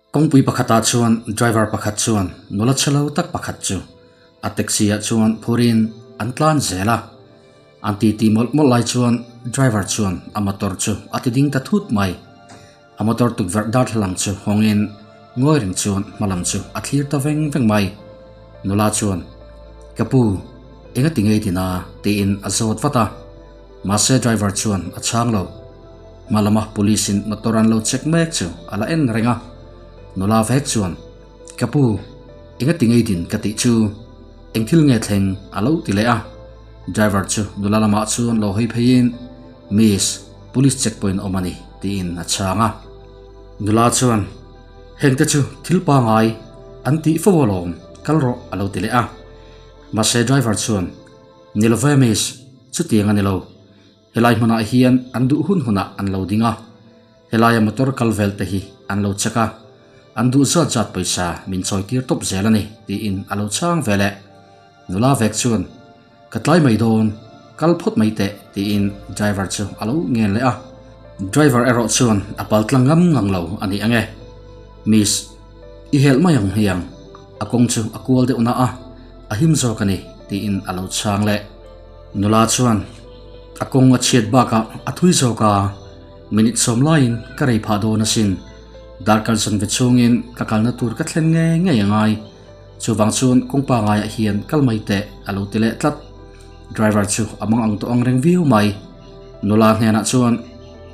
Kawngpui pakhatah chuan driver pakhat chuan nula chhelo tak pakhat chu a taxi ah chuan phurin an tlan zel a. An titi mawlh mawlh lai chuan driver chuan a motor chu a ti ding ta thut mai. A motor tukverh darthlalang chu hawngin ngawi reng chuan hmalam chu a thlir ta veng veng mai. Nula chuan, Ka pu, enga ti ngei tina? tiin a zawt vat a. Mahse driver chuan a chhang lo. Hma lama police in motor an lo check mek chu a la en reng a. Nula vek chuan, Ka pu, enga ti ngei din ka tih chu? Eng thil nge thleng? a lo ti leh a. Driver chu nula lamah chuan lo hawi pheiin, Miss, police check pawhin awm a ni, tiin a chhang a. Nula chuan, Hengte chu thil pangai an tih fo alawm, kal rawh a lo ti leh a. Mahse driver chuan, Ni lo ve miss, chutiang a ni lo. Helai hmunah hian an duh hun hunah an lo ding a, helaia motor kal vel te hi an lo check a, an duh zat zat pawisa min chawi tir tawp zel a ni, tiin a lo chhang ve leh. Nula vek chuan, Ka tlai mai dawn, kal phawt mai teh, tiin driver chu a lo ngen leh a. Driver erawh chuan a pal tlang ngam ngang lo a ni ang e. Miss, i helh mai ang hmiang, a kawng chu a kual deuh na a, a him zawk a ni, tiin a lo chhang leh. Nula chuan a kawng a chhiat bakah a thui zawk a, minute sawm laiin ka rei phah dawn asin. Darkar zan ve chhungin ka kalna tur ka thlen nge ngei a ngai. Chuvang chuan kawng pangaiah hian kal mai teh a lo ti leh tlat. Driver chu a mang ang tawh ang reng viau mai. Nula hnenah chuan,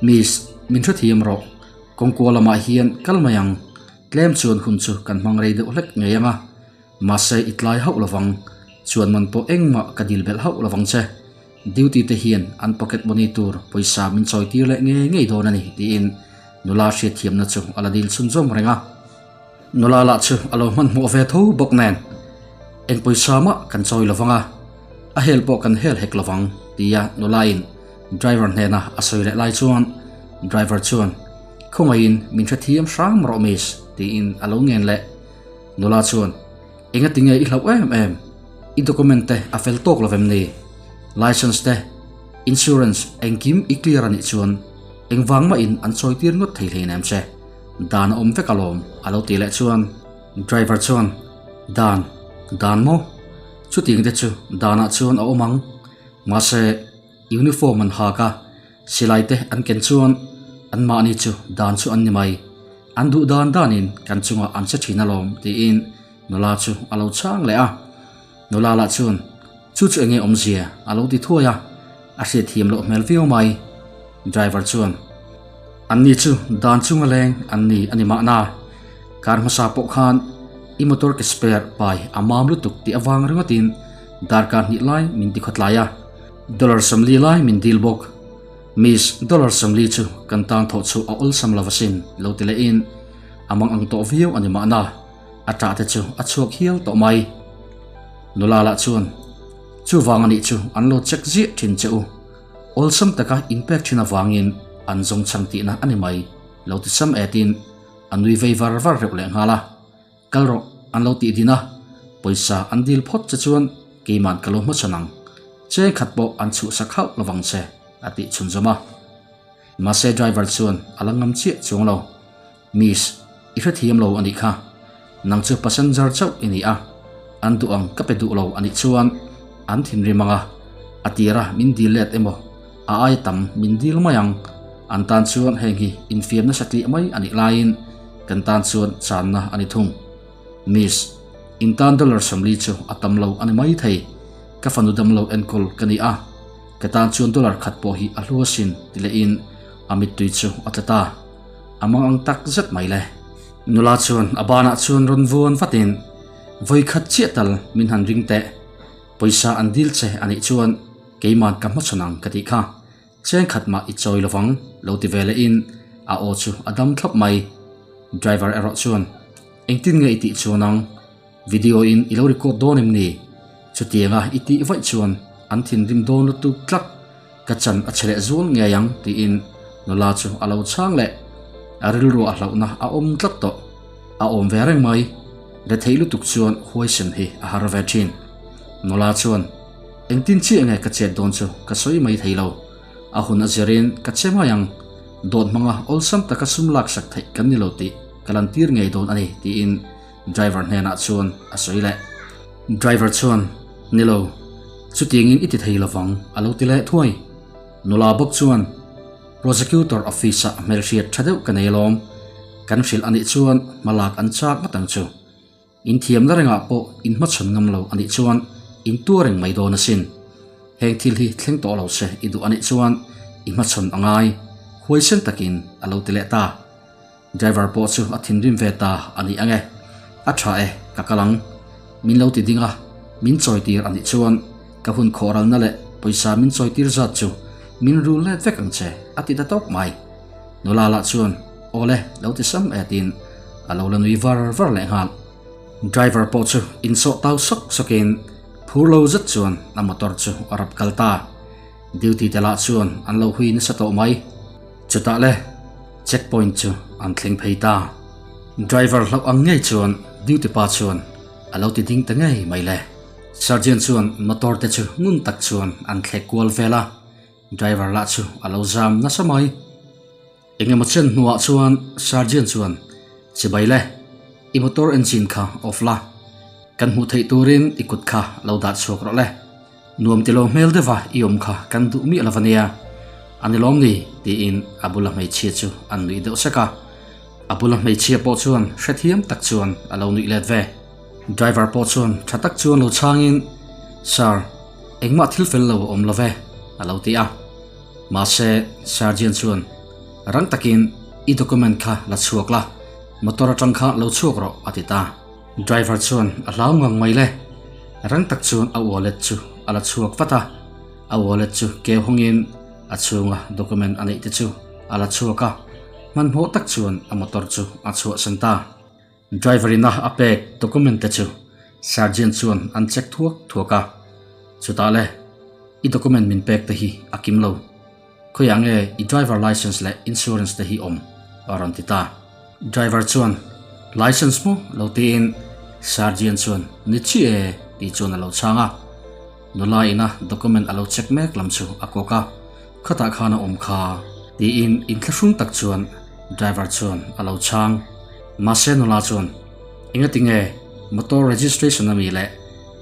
Miss, min hrethiam rawh. Kawngkua lamah hian kal mai ang. Tlem chuan hun chu kan hmang rei deuh hlek ngei ang a. Mahse i tlai hauh lovang, chuan man pawh engmah ka dil belh hauh lovang che. Duty te hian an pocket money tur pawisa min chawi tir leh ngei ngei dawn a ni tiin nula hriatthiamna chu a la dil chhunzawm reng a. Nula lah chu a lo hmanhmawh ve tho bawk nen, Eng pawisa mah kan chawi lovang a, a hel pawh kan hel hek lovang tia nula in driver hnena a sawi leh lai chuan driver chuan, Khawngaihin min hrethiam hram rawh miss tiin a lo ngen leh. Nula chuan, Engati nge i hlauh em em? I document te a fel tawk lo vem ni? Licence te, insurance engkim i clear a nih chuan engvang mahin an chawi tir ngawt thei hleinem che. Dan a awm vek alawm a lo tih leh chuan driver chuan, Dan, dan maw? Chutiang te chu danah chuan a awm ang. Mahse, uniform an hak a, Silai te an ken chuan anmahni chu dan chu an ni mai. An duh dan danin kan chungah an che thin alawm tiin nula chu a lo chhang leh a. Nula lah chuan chu chu enge awmzia a lo ti thuai a, a hriatthiam loh hmel viau mai. Driver chuan anni chu dan chunga leng an ni a ni mahna. Kar hmasa pawh khan i motor ke spare pai a mam lutuk tih avang ringawtin darkar hnih lai min ti khawtlai a. Dollar 40 lai min dil bawk. Miss, dollar 40 chu kan tan thawh chhuah a awlsam lo asin lo ti lehin a mang ang tawh viau a ni mahna, a ṭah te chu a chhuak hial tawh mai. Nula lah chuan, Chuvang anih chu an lo check ziah ṭhin che u. Awlsam taka inpek ṭhin avangin an zawng chhang tihna a ni mai lo ti sam etin a nui vei var var reuh lehnghal a. Kal rawh, an lo tih din a, pawisa an dil phawt che chuan keiman ka lo hmachhan ang. Cheng khat pawh an chhuhsak hauh lovang che, a tih chhunzawm a. Mahse driver chuan a la ngam chiah chuang lo. Miss, i hrethiam lo a nih kha. Nang chu passenger chauh i ni a, an duh ang ka pe duh lo a nih chuan an thinrim ang a, a tira min dil let emaw a aia tam min dil mai ang. An tan chuan heng hi infiamna satliah mai a nih laiin Kan tan chuan channa a ni thung. Miss, in tan dollar 40 chu a tam lo a ni mai thei. Ka fanu damlo enkawl ka ni a, ka tan chuan dollar khat pawh hi a hlu asin ti lehin a mittui chu a tla ta. A mang ang tak zet mai le. Nula chuan a banah chuan rawn vuan vatin, Vawi khat chiah tal min han ring teh. Pawisa an dil che a nih chuan keiman ka hmachhawn ang ka tih kha. Cheng khat mah i chawi lovang lo ti ve lehin a aw chu a dam thlap mai. Driver erawh chuan, Engtin nge i tih chuan ang? Video in i lo record dawn em ni? Chutianga i tih vaih chuan an thinrim dawn lutuk tlat, ka chan a che leh zual ngei ang tiin nula chu a lo chhang leh. A rilru a hlauhna a awm tlat tawh. A awm ve reng mai. Rethei lutuk chuan huaisen hi a har ve thin. Nula chuan. Engtin chiah nge ka chet dawn chu ka sawi mai thei lo. A hun a zirin ka che mai ang. Dawt hmanga awlsam taka sum laksak theih kan ni lo tih. ka lan tir ngei dawn a ni tiin driver hnenah chuan a sawi leh. Driver chuan, Ni lo, chutiangin i ti thei lovang a lo ti leh thuai. Nula bawk chuan, Prosecutor office ah hmelhriat tha deuh ka nei alawm, kan hrilh a nih chuan hmalak an chak ngawt ang chu. In thiamna rengah pawh in hmachhawn ngam lo a nih chuan in tuar reng mai dawn asin. Heng thil hi thleng tawh lo se i duh a nih chuan i hmachhawn a ngai, huaisen takin a lo ti leh ta. Driver pawh chu a thinrim ve ta a ni ang e. A tha e, ka kal ang. Min lo ti ding a, min chawitir a nih chuan ka hun khawhralna leh pawisa min chawitir zat chu min rul let vek ang che a ti ta tawp mai. Nula lah chuan Awle lo ti sam e tiin a lo la nui var var leh nghal. Driver pawh chu insawh tau sawk sawkin phur lo zet chuan a motor chu a rap kal ta. Duty te lah chuan an lo hui nasa tawh mai. Chutah le check point chu an thleng phei ta. Driver hlauh ang ngei chuan duty pa chuan a lo ti ding ta ngei mai le. Sergeant chuan motor te chu ngun tak chuan an thlek kual vel a, driver lah chu a lo zam nasa mai. Engemaw chen hnuah chuan Sergeant chuan, Chibai le, i motor engine kha off la, kan hmuh theih turin i kut kha lo dah chhuak rawh le. Nuam ti lo hmel deuha i awm kha kan duh miah lo va nia, a ni lawm ni? tiin a bula hmeichhia chu an nuih deuh sek a. A bula hmeichhia pawh chuan hrethiam tak chuan a lo nuih let ve. Driver pawh chuan tha tak chuan lo chhangin, Sir, engmah thil fel lo a awm lo ve, a lo ti a. Mahse, Sergeant chuan, Rang takin i document kha la chhuak la, motor atang kha lo chhuak rawh, a ti ta. Driver chuan a hlau ngang mai le. Rang tak chuan a wallet chu a la chhuak vat a, a wallet chu keu hawngin a chhunga document a neih te chu a la chhuak a, hmanhmawh tak chuan a motor chu a chhuahsan ta. Driver ina a pek document te chu Sergeant chuan an check thuak thuak a, chutah le i document min pek te hi a kim lo, khawiah nge i driver licence leh insurance te hi awm? a rawn ti ta. Driver chuan licence maw lo tiin Sergeant chuan ni chiah e tih chuan a lo chhang a, nula ina document a lo check mek lam chu a kawk a, khatah khan a awm kha tiin inthlahrung tak chuan driver chuan a lo chhang. Mahse nula chuan engati nge motor registration ami leh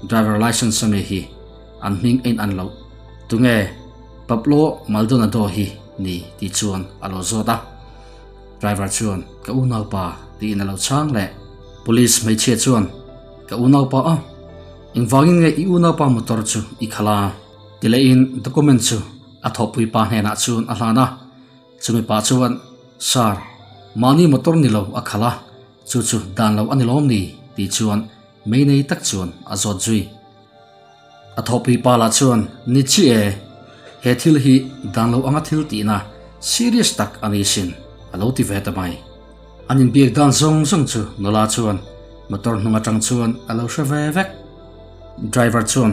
driver licence ami hi an hming a in an loh? Tunge Pablo Maldonado hi ni tih chuan a lo zawt a. Driver chuan ka unaupa tiin a lo chhang leh. Police hmeichhia chuan ka unaupa a, engvangin nge i unaupa motor chu i khalh a? Ti lehin document chu a thawhpui pa hnenah chuan a hlan a. Chumi pah chuan, Sir, mahni motor ni lo a khalh a, chu chu dan lo a ni lawm ni? tih chuan mei nei tak chuan a zawt zui. A thawhpui pa lah chuan, Ni chiah e, he thil hi dan lo anga thil tihna serious tak a ni sin, a lo ti ve ta mai. An inbiak dan zawng zawng chu nula chuan motor hnung atang chuan a lo hre ve vek. Driver chuan,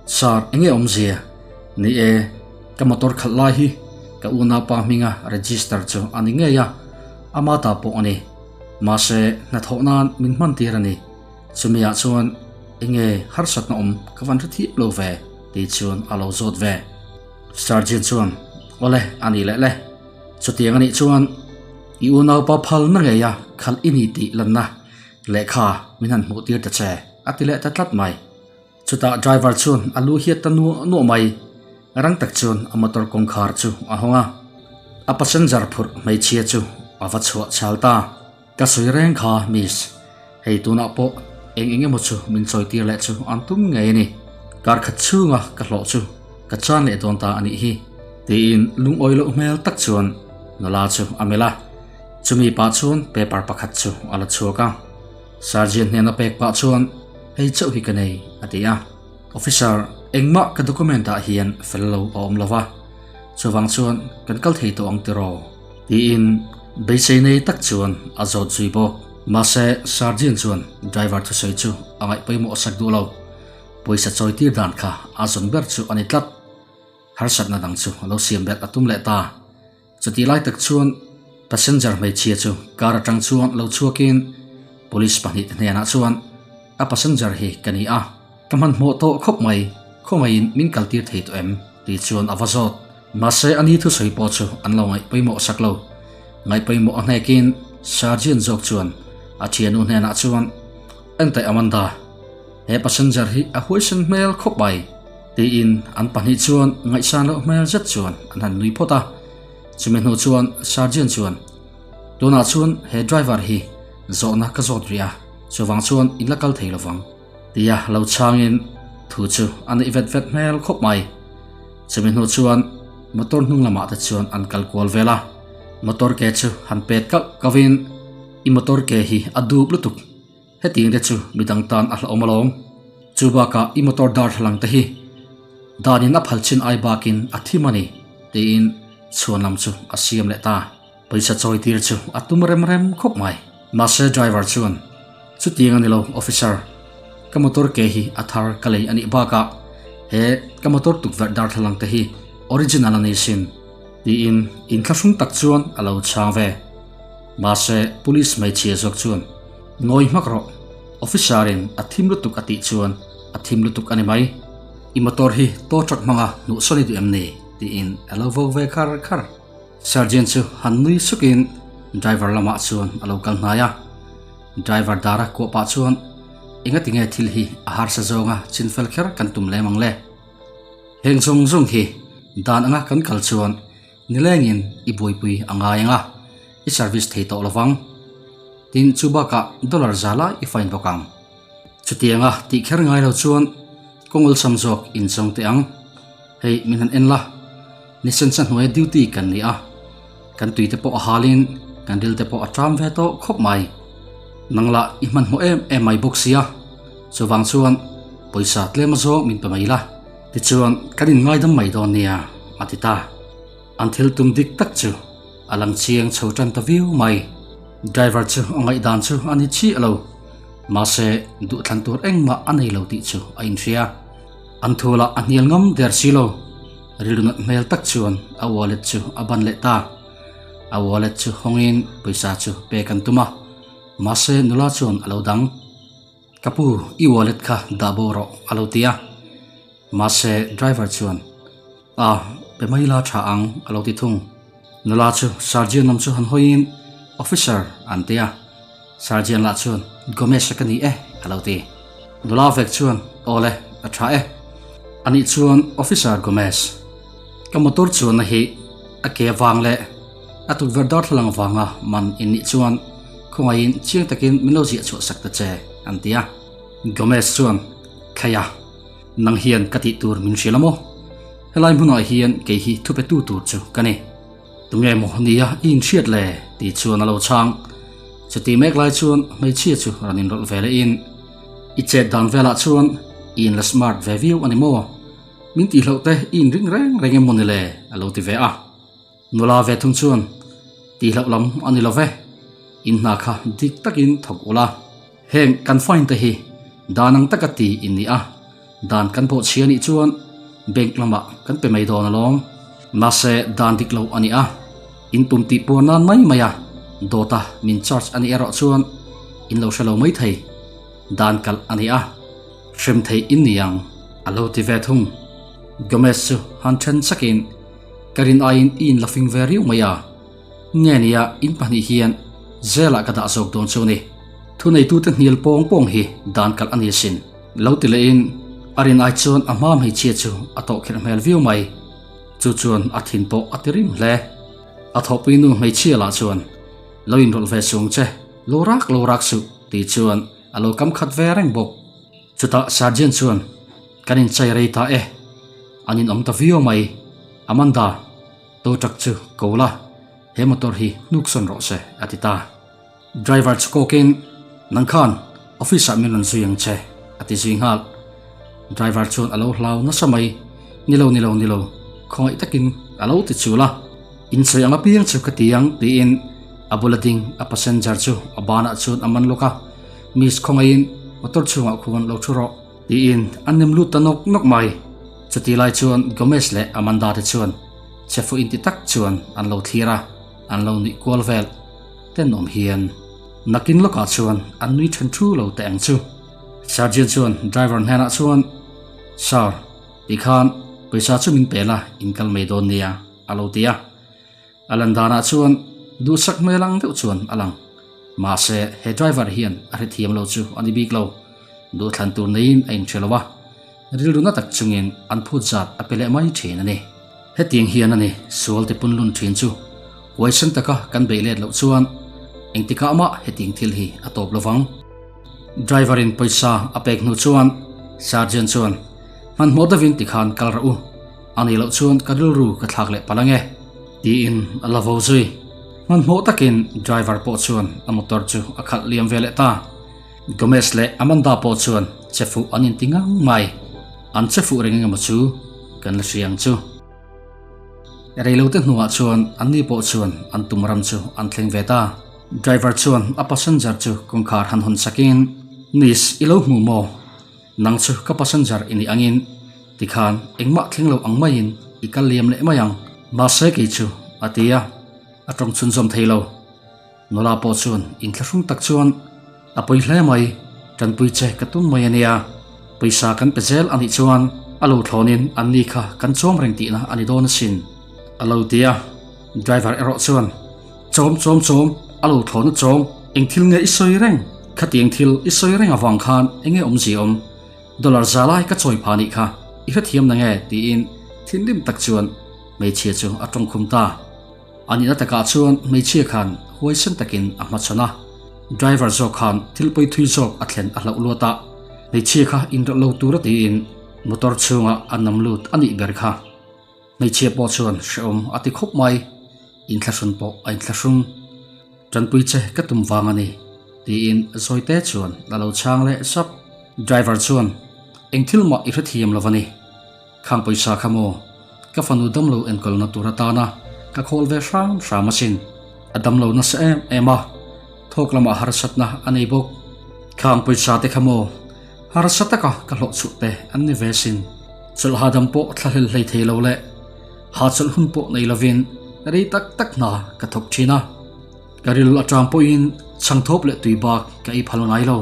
Sir, enge awmzia? Ni e, ka motor khalh lai hi ka unaupa hminga register chu a ni ngei a, ama ta pawh a ni. Mahse, hnathawh nan min hman tir a ni. Chumi ah chuan enge harsatna awm ka van hre thiam lo ve tih chuan a lo zawt ve. Sergeant chuan, Awle, a nih leh le. Chutiang a nih chuan i unaupa phal na ngei a khalh i ni tih lanna lehkha min han hmuh tir ta che a ti leh ta tlat mai. Chutah driver chuan a lu hiat ta nuah nuah mai. Rang tak chuan a motor kawngkhar chu a hawng a, a passenger phurh hmeichhia chu a va chhuah chhal ta. Ka sawi reng kha miss, hei tunah pawh eng eng emaw chu min chawi tir leh chu an tum ngei a ni. Kar khat chhunga ka hlawh chu ka chan leh dawn ta a nih hi tiin lungawi loh hmel tak chuan nula chu a melh a, chumi pah chuan paper pakhat chu a la chhuak a. Sergeant hnena pek pah chuan hei chauh hi ka nei a ti a. Officer, engmah ka document ah hian fel lo a awm lo va, chuvang chuan kan kal thei tawh ang tiraw? Tiin beisei nei tak chuan a zawt zui bawk. Mahse Sergeant chuan driver thusawi chu a ngaih pawimawh sak duh lo. Pawisa chawi tir dan kha a zawn ber chu a ni tlat. Harsatna dang chu a lo siam belh a tum leh ta. Chutih lai tak chuan passenger hmeichhia chu car atang chuan lo chhuakin police pahnihte hnenah chuan a passenger hi ka ni a, ka hmanhmawh tawh khawp mai, khawngaihin min kaltir thei tawh em? tih chuan a va zawt. Mahse a ni thusawi pawh chu an lo ngaih pawimawh sak lo. Ngaih pawimawh a hnekin Sergeant zawk chuan. A thiannu hnenah chuan, Enteh Amanda, he passenger hi a huaisen hmel khawp mai, tiin an pahnih chuan ngaihsan loh hmel zet chuan an han nui phawt a. Chumi hnu chuan Sergeant chuan, Tunah chuan he driver hi zawhna ka zawt rih a, chuvang chuan in la kal thei lovang, tia lo chhangin thu chu a neih vet vet hmel khawp mai. Chumi hnu chuan motor hnung lamah te chuan an kal kual vel a, motor ke chu han pet kauh kauhin I motor ke hi a dup lutuk, hetiang te chu midang tan a hlauhawm alawm. Chu bakah i motor darthlalang te hi danin a phal chin ai bakin a thim a ni, tiin chhuan lam chu a siam leh ta. Pawisa chawi tir chu a tum rem rem khawp mai. Mahse driver chuan, Chutiang a ni lo officer, ka motor ke hi a thar ka lei a nih bakah he ka motor tukverh darthlalang te hi original a ni sin, tiin inthlahrung tak chuan a lo chhang ve. Mahse police hmeichhia zawk chuan, Ngawi hmak rawh, officer in a thim lutuk a tih chuan a thim lutuk a ni mai. I motor hi tow truck hmanga hnuhsawn i duh em ni? tiin a lo vo ve khar khar. Sergeant chu han nui sukin driver lamah chuan a lo kal hnai a, driver dara kuah pah chuan engatinge thil hi a harsa zawnga chinfel kher kan tum lem ang le? Heng zawng zawng hi dan anga kan kal chuan nilengin i buaipui a ngai ang a, i service thei tawh lovang. Tin, chu bakah dollar za lai i fine bawk ang. Chutianga tih kher ngai lo chuan kawng awlsam zawk inchawng teh ang. Hei min han en la, ni sensa hnuaia duty kan ni a, kan tui te pawh a halin kan ril te pawh a ṭam ve tawh khawp mai. Nang lah i hmanhmawh em em mai bawk sia, chuvang chuan pawisa tlem a zawng min pe mai la, tichuan kan inngaidam mai dawn nia, a ti ta. An thil tum dik tak chu a lang chiang chho tan ta viau mai. Driver chu a ngaihdan chu a ni chiah lo, mahse duhthlan tur engmah a nei lo tih chu a inhria. An thulah a hnial ngam der si lo. Rilru nat hmel tak chuan a wallet chu a ban leh ta. A wallet chu hawngin pawisa chu pek an tum a, mahse nula chuan a lo dang. Ka pu, i wallet kha dah bo rawh a lo ti a. Mahse driver chuan, A, pe mai la tha ang a lo ti thung. Nula chu Sergeant lam chu han hawiin, Officer an ti a. Sergeant lah chuan, Gomez-a ka ni e, a lo ti. Nula vek chuan, Aw le, a tha e. Anih chuan Officer Gomez, ka motor chuanna hi a ke vang leh a tukverh darthlalang vanga man in nih chuan khawngaihin chiang takin min lo ziah chhuah sak ta che, an ti a. Gomez chuan, Thlei a, nang hian ka tih tur min hrilh a maw? Helai hmunah hian kei hi thupetu tur chu ka ni. Tunge maw nia i inhriat le? tih chuan a lo chhang. Chuti mek lai chuan hmeichhia chu rawn inrawlh ve lehin, I chet dan velah chuan i inla smart ve viau a ni maw? Min tihloh te i inring reng reng em maw ni le? a lo ti ve a. Nula ve thung chuan, Tihloh lam a ni lo ve, in hna kha dik takin thawk ula. Heng kan fine te hi dan ang taka ti in ni a, dan kan bawhchhia nih chuan bank lamah kan pe mai dawn alawm. Mahse dan dik lo a ni a, in pum tih puar nan mai mai a dawta min charge a nih erawh chuan in lo hre lo mai thei. Dan kalh a ni a, hrem theih in ni ang a lo ti ve thung. Gomez chu han then chakin ka rin aiin i inla fing ve riau mai a. Nge nia in pahnih hian zelah ka dah zawk dawn chu ni. Thuneitute hnial pawng pawng hi dan kalh a ni asin. Lo ti lehin a rin ai chuan a hma hmeichhia chu a tawh kherh hmel viau mai. Chu chuan a thin pawh a ti rim hle. A thawhpui nu hmeichhia lah chuan lo inrawlh ve suang che, lo rak lo rak suh ti chuan a lo kam khat ve reng bawk. Chutah Sergeant chuan kan inchai rei ta e, an inawm ta viau mai. Amanda. To truck chu ko la, he motor hi hnuk sawn rawh se, a ti ta. Driver chu kawkin, Nang khan office ah min rawn zui ang che, a ti zui nghal. Driver chuan a lo hlau nasa mai, Ni lo, ni lo, ni lo, khawngaih takin a lo ti chul a. Insawi ang apiang chu ka ti ang, tiin a bula ding a passenger chu a banah chuan a man lawk a, Miss khawngaihin motor chhungah khuan lo thu rawh, tiin a nem lut ta nawk nawk mai. Chuti lai chuan Gomez leh Amanda te chuan che fuh inti tak chuan an lo thlir a, an lo nuih kual vel tenawm hian. Nakin lawkah chuan an nui then thu lo teh ang chu. Sergeant chuan driver hnenah chuan, Sir, tikhan pawisa chu min pe la, in kal mai dawn nia, a lo ti a. A lan danah chuan duhsak hmel ang deuh chuan a lang. Mahse, he driver hian a hrethiam lo chu a ni bik lo. Duhthlan tur neiin a inhre lo a, rilru na tak chungin an phut zat a pe leh mai thin a ni. Hetiang hian a ni, sual ti punlun thin chu huaisen taka kan beih let loh chuan engtikah mah hetiang thil hi a tawp lo vang. Driver in pawisa a pek hnu chuan Sergeant chuan, Hmanhmawh deuhin tikhan kal rawh u, a nih loh chuan ka rilru ka thlak leh palh ange, tiin a la vo zui. Hmanhmawh takin driver pawh chuan a motor chu a khalh liam ve leh ta. Gomez leh Amanda pawh chuan che fuh an inti ngang mai. An che fuh reng engemaw chu kan la hria ang chu. Reilote hnuah chuan anni pawh chuan an tum ram chu an thleng ve ta. Driver chuan a passenger chu kawngkhar han hawn sakin, Miss, i lo hmu maw? Nang chu ka passenger i nih angin tikhan engmah thleng lo ang maiin i kal liam leh mai ang. Mahse kei chu, a ti a, a tawng chhunzawm thei lo. Nula pawh chuan inthlahrung tak chuan, A pawi hle mai, tanpui che ka tum mai a nia. Pawisa kan pe zel a nih chuan a lo thlawnin an ni kha kan chawm reng tihna a ni dawn asin, a lo ti a. Driver erawh chuan, Chawm chawm chawm, a lo thlawna chawm, eng thil nge i sawi reng? Khatiang thil i sawi reng avang khan eng nge awmzia awm? Dollar za lai ka chawi pha nih kha, i hrethiam na nge? tiin thinrim tak chuan hmeichhia chu a tawngkhum ta. A nihna takah chuan hmeichhia khan huaisen takin a hmachhawn a, driver zawk khan thil pawi thui zawk a thlen a hlauh luat a, hmeichhia kha inrawlh lo tura tiin motor chhungah a nam lut a nih ber kha. Hmeichhia pawh chuan hrehawm a ti khawp mai, inthlahrun pawh a inthlahrung. Tanpui che ka tum vang a ni, tiin Zawite chuan a lo chhang leh sap. Driver chuan, Eng thil mah i hrethiam lo va ni. Khang pawisa kha maw? Ka fanu damlo enkawlna tur atana ka khawl ve hram hram asin. A damlo nasa em em a, thawk lamah harsatna a nei bawk. Khang pawisa te kha maw? Harsa taka ka hlawh chhuh te an ni ve sin. Chawlh hahdam pawh thlahlel hlei thei lo leh hahchawlh hun pawh nei lovin rei tak tak hna ka thawk thin a. Ka ril atang pawhin chhangthawp leh tui bak ka ei phal ngai lo.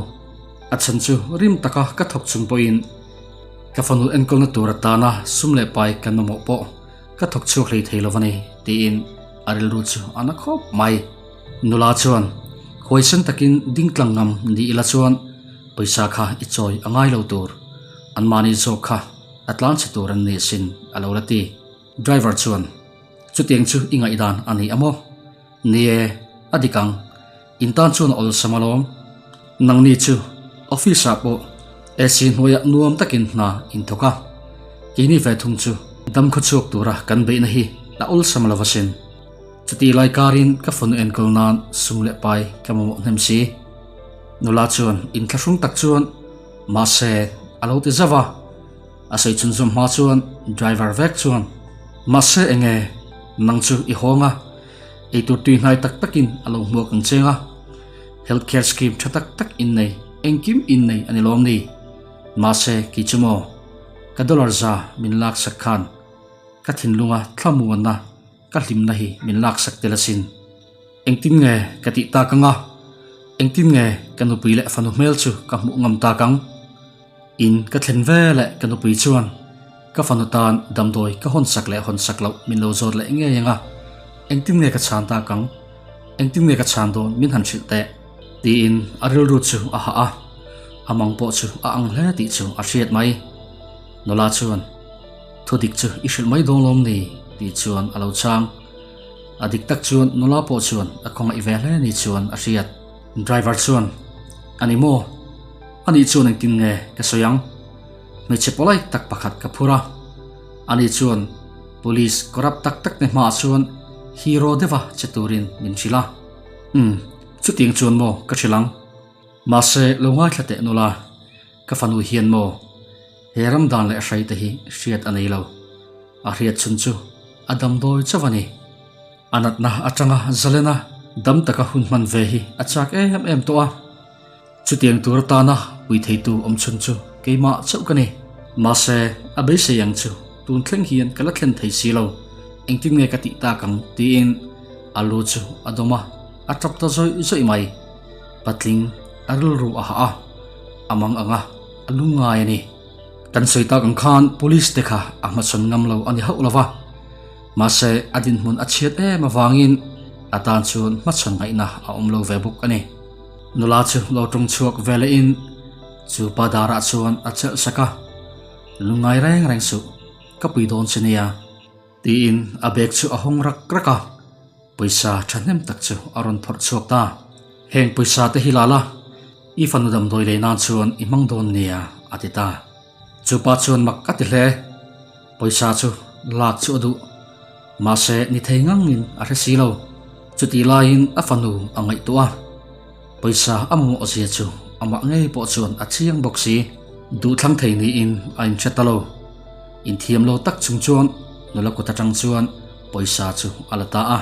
A chhan chu rim taka ka thawk chung pawhin ka fanu enkawlna tur atana sum leh pai kan mamawh pawh ka thawk chhuak hlei thei lo a ni tiin a rilru chu a na khawp mai. Nula chuan huaisen takin ding tlang ngam ni ila chuan pawisa kha i chawi a ngai lo tur, anmahni zawk kha a tlan chhe tur an ni asin a lo la ti. Driver chuan chutiang chu i ngaihdan a ni a maw? Ni e, a dik ang. In tan chuan a awlsam alawm. Nangni chu office ah pawh AC hnuaiah nuam takin hna in thawk a, keini ve thung chu dam khaw chhuak tura kan beihna hi a awlsam lo asin. Chutih lai karin ka fanu enkawl nan sum leh pai ka mamawh hnem si. Nula chuan inthlahrung tak chuan mahse a lo ti zauh a. A sawi chhunzawm hma chuan driver vek chuan mahse enge nang chu i hawng a, eitur tui hnai tak takin a lo hmuak ang cheng a, health care scheme tha tak tak in nei, engkim in nei a ni lawm ni? Mahse kei chu maw ka dollar za min laksak khan ka thinlunga thlamuanna ka hlimna hi min laksak tel asin. Engtin nge ka tih tak ang a? Engtin nge ka nupui leh fanu hmel chu ka hmuh ngam tak ang? In ka thlen ve leh ka nupui chuan ka fanu tan damdawi ka hawn sak leh hawn sak loh min lo zawt leh ngei ang a, engtin nge ka chhan tak ang? Engtin nge ka chhan dawn min han hrilh teh? Tiin a rilru chu a hah a, a mang pawh chu a ang hle tih chu a hriat mai. Nula chuan, Thu dik chu i hrilh mai dawn lawm ni? tih chuan a lo chhang. A dik tak chuan nula pawh chuan a khawngaih ve hle ni chuan a hriat. Driver chuan, A ni maw? A nih chuan engtin nge ka sawi ang? Hmeichhe pawlai tak pakhat ka phur a. A nih chuan police corrupt tak tak te hmaah chuan hero deuha che turin min hrilh a. Umm, chutiang chuan maw ka hrilh ang? Mahse lo ngaithla teh nula, ka fanu hian maw he ram dan leh hrai te hi hriat a nei lo. A hriat chhun chu a damdawi chauh a ni. A natna atanga zalena dam taka hun hman ve hi a chak em em tawh a. Chutiang tur atana pui theitu awm chhun chu keimah chauh ka ni. Mahse, a beisei ang chu tun thleng hian ka la thlen thei si lo. Engtin nge ka tih tak ang tiin a lu chu a dawm a, a tap ta zawih zawih mai. Patling a rilru a hah a, a mang ang a, a lungngai a ni. Kan sawi tak ang khan police te kha a hmachhawn ngam lo a ni hauh lo va. Mahse, a dinhmun a chhiat em avangin a tan chuan hmachhawn ngaihna a awm lo ve bawk a ni. Nula chu lo tawng chhuak ve leh in chu pa darah chuan a chelh sak a, Lungngai reng reng suh, ka pui dawn che nia. Tiin a bag chu a hawng rak rak a, pawisa thahnem tak chu a rawn phawrh chhuak ta. Heng pawisa te hi la la, i fanu damdawi lei nan chuan i hmang dawn nia, a ti ta. Chu pa chuan mak a ti hle. Pawisa chu lak chu a duh. Mahse ni thei ngangin a hre si lo. Chutih laiin a fanu a ngaihtuah a, pawisa a mamawh zia chu amah ngei pawh chuan a chiang bawk si. Duhthlang thei niin a inhre ta lo. Inthiam lo tak chung chuan nula kut atang chuan pawisa chu a la ta a.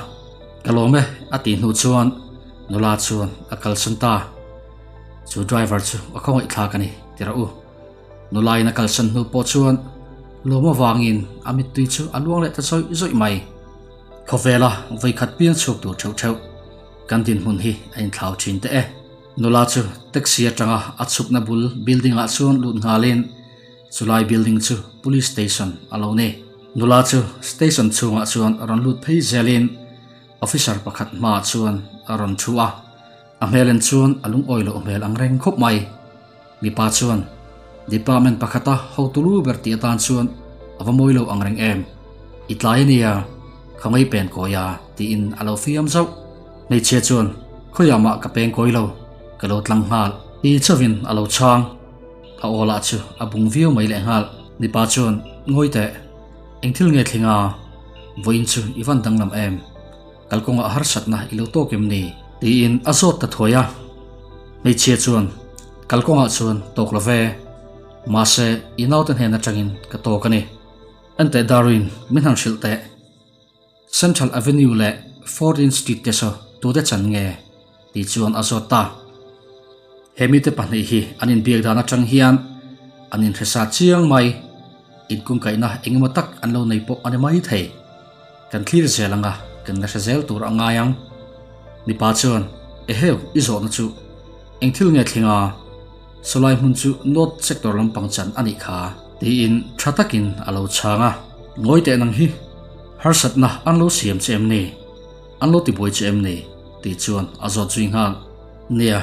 Ka lawm e a tih hnu chuan nula chuan a kalsan ta. Chu driver chu a khawngaihthlak a ni ti rawh u. Nulain a kalsan hnu pawh chuan lawm avangin a mittui chu a luang leh ta zawih zawih mai. Khawvela vawikhat piang chhuak tur theuh theuh kan dinhmun hi a inthlau thin teh e. Nula chu taxi atanga a chhukna bul building ah chuan lut nghalin chulai building chu police station a lo ni. Nula chu station chhungah chuan rawn lut phei zelin officer pakhat hmaah chuan a rawn thu a. A hmel en chuan a lungawi loh hmel ang reng khawp mai. Mipa chuan Department pakhata hotu lu ber tih atan chuan a va mawi lo ang reng em? I tlai a nia, ka ngei pen kawi a, tiin a lo fiam zauh. Hmeichhia chuan, Khawiah mah ka peng kawi lo, ka lo tlang nghal. Ti chauhin a lo chhang. A aw lah chu a bung viau mai leh nghal. Mipa chuan, Ngawi teh, eng thil nge thling a? Vawiin chu i van danglam em? Kalkawngah harsatna i lo tawk em ni? Tiin a zawt ta thuai a. Hmeichhia chuan, Kalkawngah chuan tawk lo ve. Mahse, i naute hnen atangin ka tawk a ni. Enteh Darwin, min han hrilh teh. Central Avenue leh Fourteenth Street te saw tute chan nge? Ti chuan a zawt ta. He mite pahnih hi an inbiak dan atang hian an inhresa chiang mai. Inkungkaihna engemaw tak an lo nei pawh a ni mai thei. Kan thlir zel anga kan la hre zel tur a ngai ang. Mipa chuan, Eheu, i zawhna chu eng thil nge thling a? Sawlai hmun chu North Sector lampang chan a nih kha, tiin tha takin a lo chhang a. Ngawi teh nang hi, harsatna an lo siam che em ni? An lo tibuai che em ni? tih chuan a zawt zui nghal. Nia,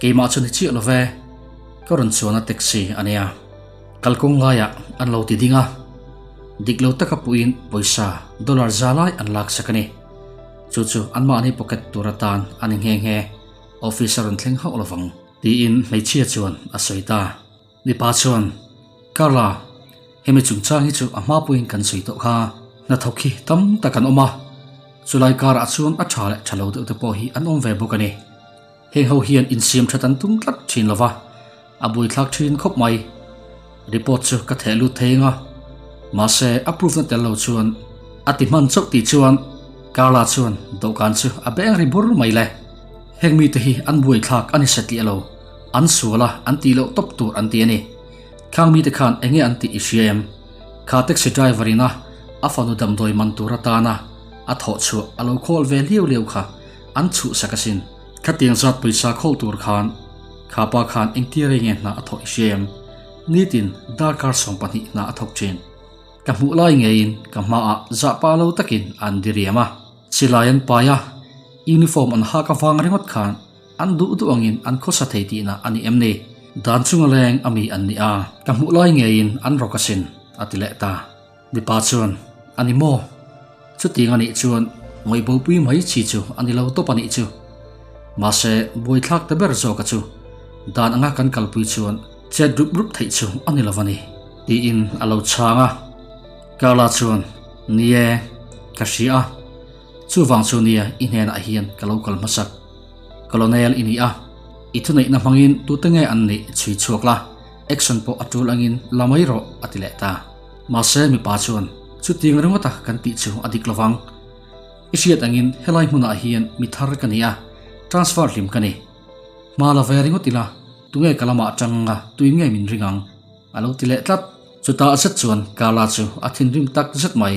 keimah chu ni chiah lo ve, ka rawn chuan a taxi a nia. Kalkawng laiah an lo ti ding a, dik lo taka puiin pawisa dollar za lai an lak sak a ni. Chu chu anmahni pocket tur atan a ni nghe nghe, office a rawn thleng hauh lovang, tiin hmeichhia chuan a sawi ta. Mipa chuan, Carla, hemi chungchang hi chu a hma pawhin kan sawi tawh kha, hnathawk hi tam tak an awm a, chulai karah chuan a tha leh tha lo deuh te pawh hi an awm ve bawk a ni. Heng ho hian insiam that an tum tlat thin lova, a buaithlak thin khawp mai. Report chu ka theh lut thei anga, mahse a proof na tel lo chuan a ti hman chauh tih chuan Carla chuan dawhkan chu a beng ri bur mai le. Heng mite hi an buaithlak a ni satliah lo, an sual a, an tih loh tawp tur an ti a ni. Khang mite khan enge an tih i hria em? Kha taxi driver ina a fanu damdawi man tur atana a thawh chhuah a lo khawl ve liau liau kha An chhuhsak asin. Khatiang zat pawisa khawl tur khan kha pa khan engtia rei nge hna a thawh i hria em? Nitin darkar 12 hna a thawk thin. Ka hmuh lai ngeiin ka hmaah zahpa lo takin an diriam a. Silai an pai a, uniform an hak avang ringawt khan an duh duh angin an khawsa thei tihna a ni em ni? Dan chunga leng a mi an ni a, ka hmuh lai ngeiin an rawk asin, a ti leh ta. Mipa chuan, A ni maw? Chutiang a nih chuan ngaihbopui mai chi chu a ni lo tawp a nih chu. Mahse, buaithlak ta ber zawka chu dan anga kan kalpui chuan chet rup rup theih chu a ni lo a ni, tiin a lo chhang a. Carla chuan, Ni e, ka hria a. Chuvang chu nia i hnenah hian ka lo kal hmasak. Colonel i ni a, i thuneihna hmangin tute nge an nih chhui chhuak la, action pawh a tul angin la mai rawh, a ti leh ta. Mahse mipa chuan chutiang ringawta kan tih chu a dik lovang. I hriat angin helai hmunah hian mi thar ka ni a, transfer hlim ka ni. Hma la ve ringawt ila tunge ka lamah atang a tuin nge min ring ang? A lo ti leh tlat. Chutah zet chuan Carla chu a thinrim tak zet mai.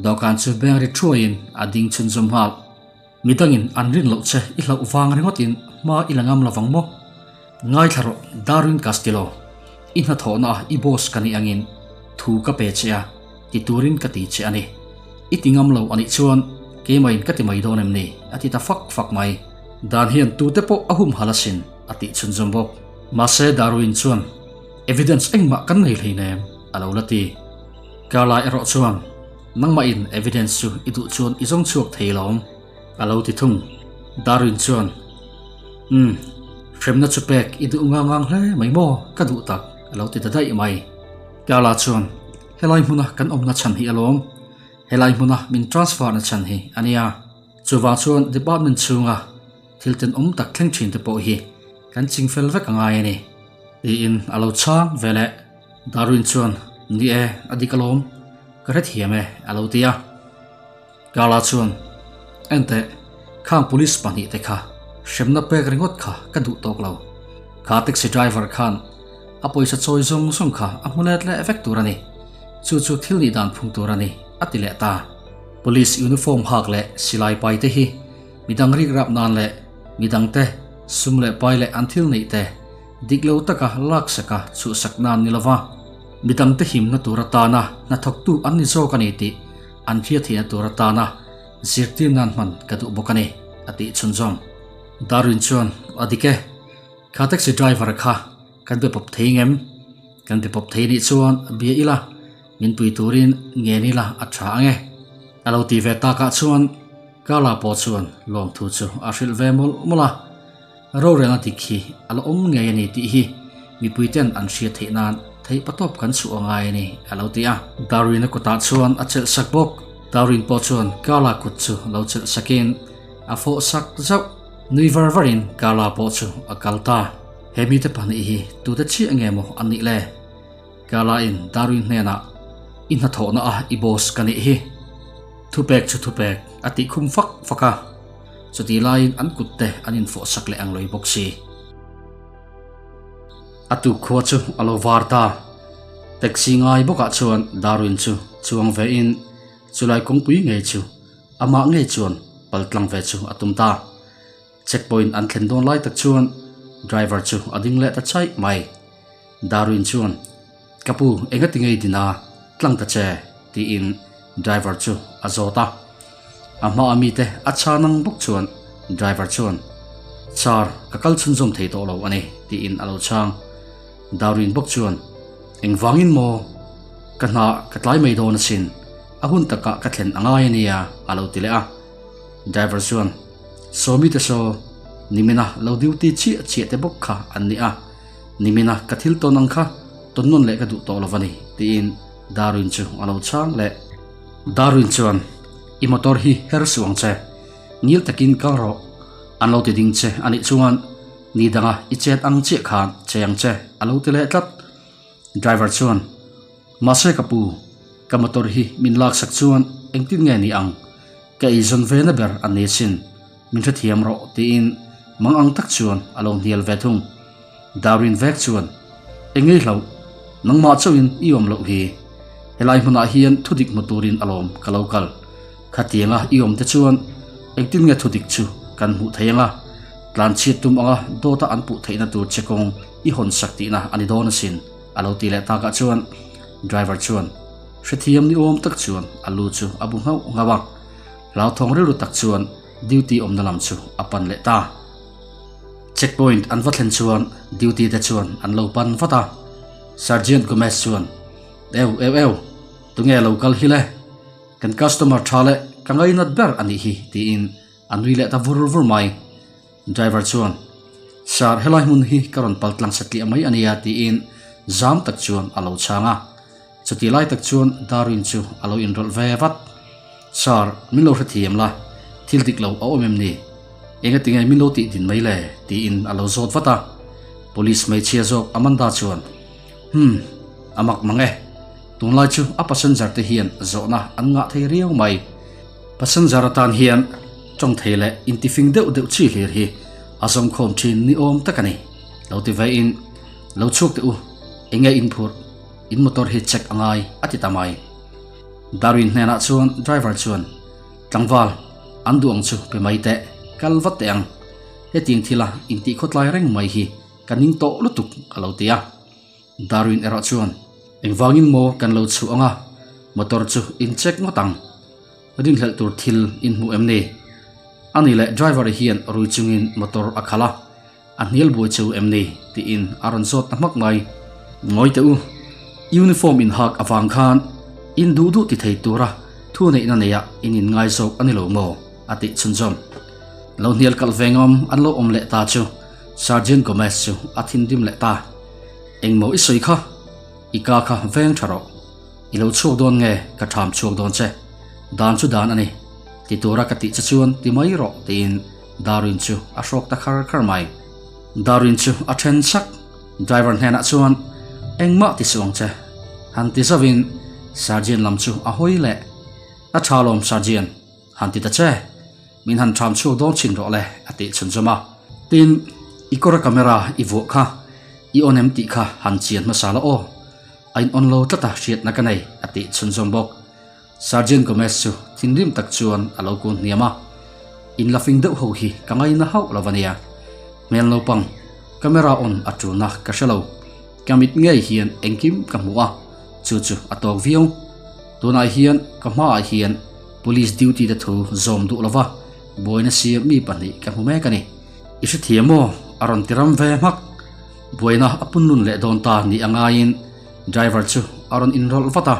Dawhkan chu beng ri thuaiin a ding chhunzawm nghal. Midangin an rin loh che i hlauh vang ringawtin hma i la ngam lovang maw? Ngaithla rawh Darwin Castillo, i hnathawhna a i boss ka nih angin thu ka pe che a, ti turin ka ti che a ni. I ti ngam lo a nih chuan keimahin ka ti mai dawn em ni? a ti ta fak fak mai. Dan hian tute pawh a humhalh asin, a tih chhunzawm bawk. Mahse Darwin chuan evidence engmah kan nei hleinem, a lo la ti. Carla erawh chuan, Nangmahin evidence chu i duh chuan i zawng chhuak thei lawm, a lo ti thung. Darwin chuan, Umm, hremna chu pek i duh ngang ngang hle mai maw, ka duh tak, a lo ti ta daih mai. Carla chuan, Helai hmuna kan awmna chhan hi alawm, helai hmuna min transfer na chhan hi a nia. Chuvang chuan department chhunga thil tenawm tak thleng thin te pawh hi kan ching fel vek a ngai a ni, tiin a lo chhang ve leh. Darwin chuan, Ni e, a dik alawm, ka hrethiam e, a lo ti a. Carla chuan, Enteh, khang police pahnihte kha hremna pek ringawt kha ka duh tawk lo. Kha taxi driver khan a pawisa chawi zawng zawng kha a hmu let leh vek tur a ni. Chu chu thil nih dan phung tur a ni, a ti leh ta. Police uniform hak leh silai pai te hi midang rik rap nan leh midangte sum leh pai leh an thil neih te dik lo taka laksak a chhuhsak nan ni lova midangte himna tur atana hnathawktu an ni zawk a ni tih an hriat theihna tur atana zirtir nan hman ka duh bawk a ni, a tih chhunzawm. Darwin chuan, A dik e, kha taxi driver kha kan be pawp thei ngem? Kan be pawp thei nih chuan bia ila, min pui turin ngen ila a tha ang e. A lo ti ve takah chuan Carla pawh chuan lawmthu chu a hrilh ve mawlh mawlh a. Rorelna dik hi a la awm ngei a ni tih hi mipuiten an hriat theih nan theihpatawp kan chhuah a ngai a ni, a lo ti a. Darwin-a kutah chuan a chelh sak bawk. Darwin pawh chuan Carla kut chu lo chelh sakin a fawh sak zauh. Nui var varin Carla pawh chu a kal ta. He mite pahnih hi tute chiah nge maw an nih le? Carla-in Darwin hnenah, I hnathawhna a i boss ka nih hi. Thupek chu thupek a tih khum fak fak a. Chutih laiin an kutte an infawh sak leh ang lawih bawk si. A tuk khua chu a lo var ta. Taxi ngai bawkah chuan Darwin chu chuang vein chulai kawngpui ngei chu amah ngei chuan pal tlang ve chu a tum ta. Checkpoint an thlen dawn lai tak chuan driver chu a ding leh ta chaih mai. Darwin chuan, Ka pu, engati ngei din a, tlang ta che, tiin driver chu a zawt a. A hma a mite a chhan ang bawk chuan driver chuan, Sir, ka kal chhunzawm thei tawh lo a ni, tiin a lo chhang. Darwin bawk chuan, Engvangin maw? Ka hna ka tlai mai dawn asin, a hun takah ka thlen a ngai a nia, a lo ti leh a. Driver chuan, Sawmi te saw, nimina lo duty chiah chiah te bawk kha an ni a, nimina ka thil tawn ang kha tawn nawn leh ka duh tawh lo a ni, tiin Darwin chu a lo chhang leh. Darwin chuan, I motor hi her suh ang che, ngil takin kal rawh, an lo ti ding che a nih chuan ni danga i chet ang chiah khan che ang che, a lo ti leh tlat. Driver chuan, Mahse ka pu, ka motor hi min laksak chuan engtin nge ni ang? Ka eizawn ve na ber a ni sin, min hrethiam rawh tiin mang ang tak chuan a lo hnial ve thung. Darwin vek chuan, Engei hlauh, nangmah chauhin i awm loh hi. Helai hmunah hian thudik hmu turin alawm ka lo kal. Khatianga i awm te chuan engtin nge thudik chu kan hmuh thei anga, tlanchhiat tum anga dawta an puh theihna tur che kawng i hawn sak tihna a ni dawn asin. A lo ti leh takah chuan driver chuan hrethiam ni awm tak chuan a lu chu a bu nghauh nghauh a, hlauthawng rilru tak chuan duty awmna lam chu a pan leh ta. Check point an va thlen chuan duty te chuan an lo pan vat a, Sergeant Gomez chuan, Eu eu eu, tunge lo kal hi le? Kan customer tha leh ka ngainat ber a nih hi tiin a nui leh ta vur vur mai. Driver chuan, Sir, helai hmun hi ka rawn pal tlang satliah mai a nia tiin zam tak chuan a lo chhang a. Chutih lai tak chuan Darwin chu a lo inrawlh ve vat. Sir, min lo hrethiam la, thil dik lo a awm em ni? Engati nge min lo tih din mai le? tiin a lo zawt vat a. Police hmeichhia zawk Amanda chuan, Hmm, a mak mang e. Tunlai chu a passenger te hian zawhna an ngah thei riau mai. Passenger atan hian tawng thei leh intifing deuh deuh chi hlir hi a zawmkhawm thin ni awm tak a ni. Lo ti ve in, Lo chhuak teh u, enge in phurh, in motor hi check a ngai a ti ta mai. Darwin hnenah chuan driver chuan, Tlangval, an duh ang chu pe mai teh, kal vat teh ang. Hetiang thila intih khawtlai reng mai hi ka ning tawh lutuk a lo ti a. Darwin erawh chuan, Engvangin maw kan lo chhuah ang a, motor chu in check ngawt ang. Rinhlelh tur thil in hmuh em ni? Ani leh driver hian rui chungin motor a khalh a, a hnial buai cheu em ni? tiin a rawn zawt ta hmak mai. Ngawi teh u, uniform inhak avang khan in duh duh ti thei tura thu neihna neia in inngai zawk a ni lo maw? a tih chhunzawm. Lo hnial kalh ve ngawm an lo awm leh ta chu Sergeant Gomez chu a thinrim leh ta. Engmaw i sawi kha? I ka kha veng tha rawh. I lo chhuak dawn nge ka tham chhuak dawn che? Dan chu dan a ni. Ti tura ka tih che chuan ti mai rawh tiin Darwin chu a hrawk ta khar khar mai. Darwin chu a then sak. Driver hnenah chuan engmah ti suh ang che. Han ti zauhin Sergeant lam chu a hawi leh. A tha lawm Sergeant. Han ti ta che. Min han tham chhuak dawn chhin rawh le a tih chhunzawm a. Tin, i kawra camera i vuah kha i on em tih kha han chian hmasa la aw. A in on lo tlat a hriatna ka nei a tih chhunzawm bawk. Sergeant Gomez chu thinrim tak chuan a lo kun hniam a. In la fing deuh ho hi ka ngaina hauh lo a nia. Hmel naupang, camera on a tulna ka hre lo. Ka mit ngei hian engkim ka hmu a, chu chu a tawk viau. Tunah hian ka hmaah hian Police duty te thu zawm duh lova buaina siam mi pahnih ka hmu mek a ni. I hrethiam aw, a rawn ti ram ve hmak. Buaina a punlun leh dawn ta ni a ngaiin driver chu a rawn inrawlh vat a.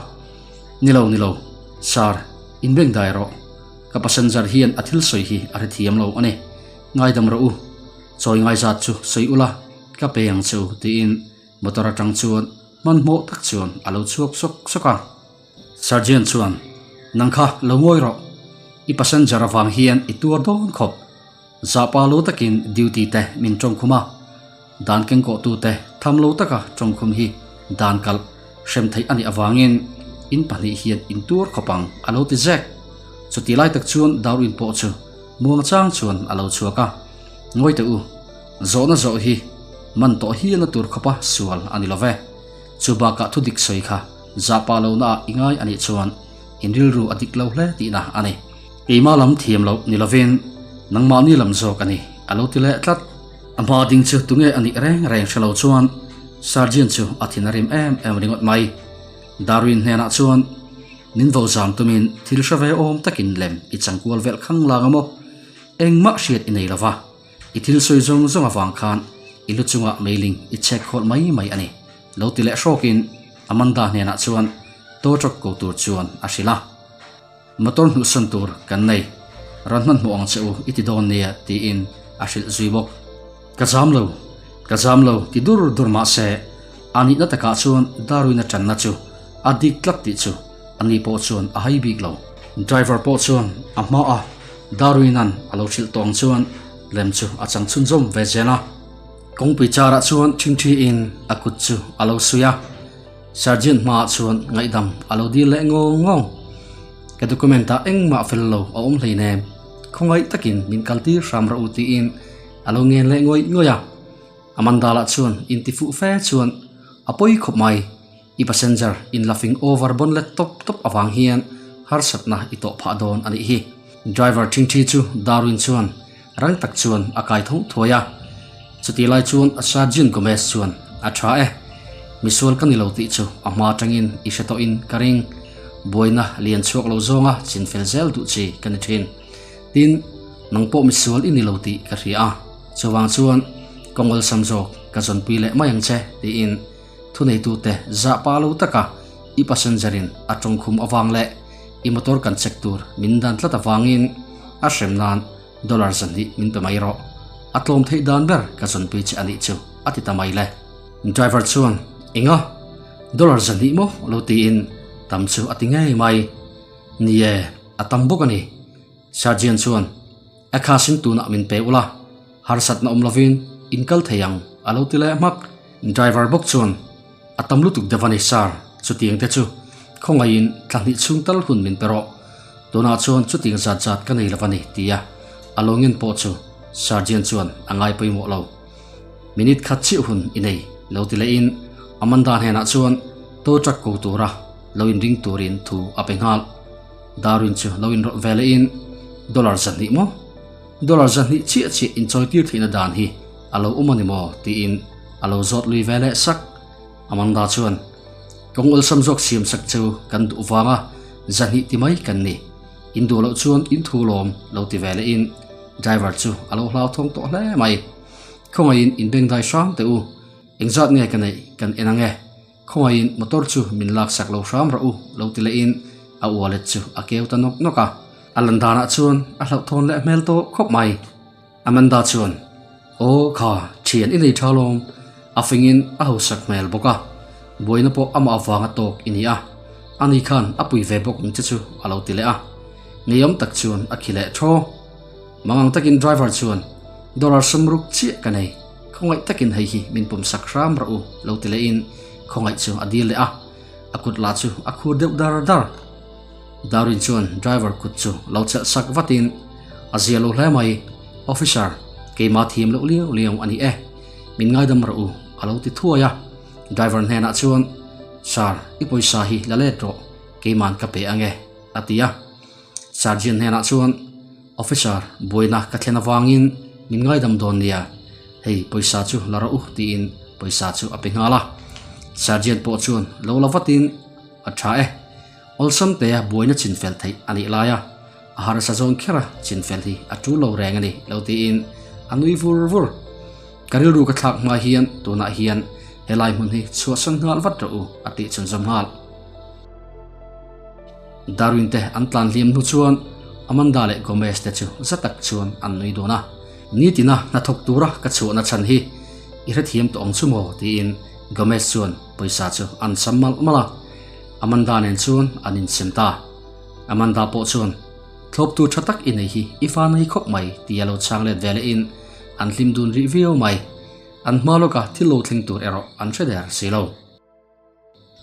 Ni lo, ni lo, sir, inbeng dai rawh. Ka passenger hian a thil sawi hi a hrethiam lo a ni. Ngaidam rawh u, chawi ngaizat chu sawi ula ka pe ang che u tiin motor atang chuan hmanhmawh tak chuan a lo chhuak sawk sawk a. Sergeant chuan, Nang kha lo ngawi rawh, i passenger avang hian i tuar dawn khawp. Zahpa lo takin duty te min tawngkhum a, dan kengkawh tute tham lo taka tawngkhum hi dan kalh hrem theih a nih avangin in pahnih hian in tuar khawp ang a lo ti zek. Chuti lai tak chuan Darwin pawh chu muang chang chuan a lo chhuak a, Ngawi teh u, zawhna zawh hi man tawh hialna tur khawpa sual a ni lo ve. Chu bakah thu dik sawi kha zahpa lohna ah i ngai a nih chuan in rilru a dik lo hle tihna a ni. Keimah lam thiam loh ni lovin nangmahni lam zawk a ni a lo ti leh tlat. A hma ding chu tunge a nih reng reng hre lo chuan Sergeant chu a thin a rim em em ringawt mai. Darwin hnenah chuan min vo zam tumin thil hre ve awm takin lem i changkual velh khang lang a maw? Engmah hriat i nei lova. I thil sawi zawng zawng avang khan i lu chungah meiling i chhek khawlh mai mai a ni, lo ti leh hrawkin Amanda hnenah chuan tow truck ko tur chuan a hrilh a. Motor hnuhsawn tur kan nei, rawn hmanhmawh ang che u i ti dawn nia tiin a hrilh zui bawk. Ka zam lo, ka zam lo ti dur dur mah se a nihna takah chuan Darwin-a tanna chu a dik tlat tih chu Ani pawh chuan a hai bik lo. Driver pawh chuan a hma a Darwin-a'n a lo hrilh tawng chuan lem chu a chang chhunzawm ve zel a. Kawngpui charah chuan ṭhingṭhiin a kut chu a lo suih a. Sergeant hmaah chuan ngaihdam a lo dil leh ngawng ngawng. Ka document-ah engmah fel lo a awm hleinem, khawngaih takin min kaltir hram rawh u tiin a lo ngen leh ngawih ngawih a. Amanda lah chuan intifuh fe chuan a pawi khawp mai. I passenger in laughing over bon let tawp tawp avang hian harsatna i tawh phah dawn a nih hi. Driver ṭhingṭhi chu Darwin chuan rang tak chuan a kai tho thuai a. Chutih lai chuan Sergeant Gomez chuan a ṭha e, misual ka ni lo tih chu a hma aṭangin i hre tawhin ka ring. Buaina lian chhuak lo zawnga chinfel zel duh chi ka ni ṭhin. Tin, nang pawh misual i ni lo tih ka hria a, chuvang chuan ka ngawlsam zawk ka zawnpui leh mai ang che tiin Thuneitute zahpa lo taka i passenger in a tawngkhum avang leh i motor kan check tur min dan tlat avangin a hrem nan dollar 200 min pe mai rawh. A tlawm theih dan ber ka zawnpui che a nih chu a ti ta mai le. Driver chuan Enga? Dollar 200 maw? lo tiin tam chu a ti ngei mai. Ni e, a tam bawk a ni. Sergeant chuan A khasin tunah min pe ula, harsatna awm lovin in kal thei ang a lo ti leh hmak. Driver bawk chuan a tam lutuk deuh a ni sir, chutiang te chu khawngaihin thla hnih chhung tal hun min pe rawh, tunah chuan chutiang zat zat ka nei lo a ni tia a lo ngen pawh chu Sergeant chuan a ngai pawimawh lo. Minute khat chiah hun i nei lo ti lehin Amanda hnenah chuan tow truck ko tura lo inring turin thu a pe nghal. Darwin chu lo inrawlh ve lehin dollar 200 maw? Dollar 200 chiah chiah inchawitir theihna dan hi a lo awm a ni maw? tiin a lo zawt lui ve leh sak. Amanda chuan, Kawng awlsam zawk siam sak chu kan duh vanga 200 ti mai kan ni. In duh loh chuan in thu lawm lo ti ve lehin Driver chu a lo hlauthawng tawh hle mai. Khawngaihin inbengdai hram teh u. Engzat nge ka neih kan en ang e. Khawngaihin motor chu min laksak lo hram rawh u lo ti lehin a wallet chu a keu ta nawk nawk a. A lan danah chuan a hlauhthawn leh hmel tawh khawp mai. Amanda chuan, Aw kha, thian i nei tha lawm. A fingin a hausak hmel bawk a, buaina pawh amah avanga tawk i ni a. Ani khan a pui ve bawk ang che chu a lo ti leh a. Ngeiawm tak chuan a khi leh thaw. Mangang takin driver chuan, Dollar sawmruk chiah ka nei. Khawngaih takin hei hi min pawmsak hram rawh u lo ti lehin khawngaih chu a dil leh a, a kut lah chu a khur deuh dar dar. Darwin chuan driver kut chu lo chelh sak vatin a zia lo hle mai, Officer, keimah thiam loh liau liau a ni e, min ngaidam rawh u a lo ti thuai a. Driver hnenah chuan, Sir, i pawisa hi la let rawh, keiman ka pe ange a ti a. Sergeant hnenah chuan, Officer, buaina ka thlen avangin min ngaidam dawn nia, hei pawisa chu la rawh u tiin pawisa chu a pe nghal a. Sergeant pawh chuan lo la vatin a tha e, awlsam tea buaina chinfel theih a nih laia a harsa zawn khera chinfel hi a tul lo reng a ni lo tiin a nui vur vur. Ka rilru ka thlak hma hian tunah hian helai hmun hi chhuahsan nghal vat rawh u a tih chhunzawm nghal. Darwin te an tlan hliam hnu chuan Amanda leh Gomez te chu za tak chuan an nui dawn a. Nitina hnathawk tura ka chhuahna chhan hi i hrethiam tawh ang chu maw? tiin Gomez chuan pawisa chu an sam malh malh a. Amanda nen chuan an insem ta. Amanda pawh chuan, Thlawptu tha tak i nei hi i fa nei khawp mai tia lo chhang let ve lehin an hlim dun rih viau mai. An hma lawka thil lo thleng tur erawh an hre der si lo.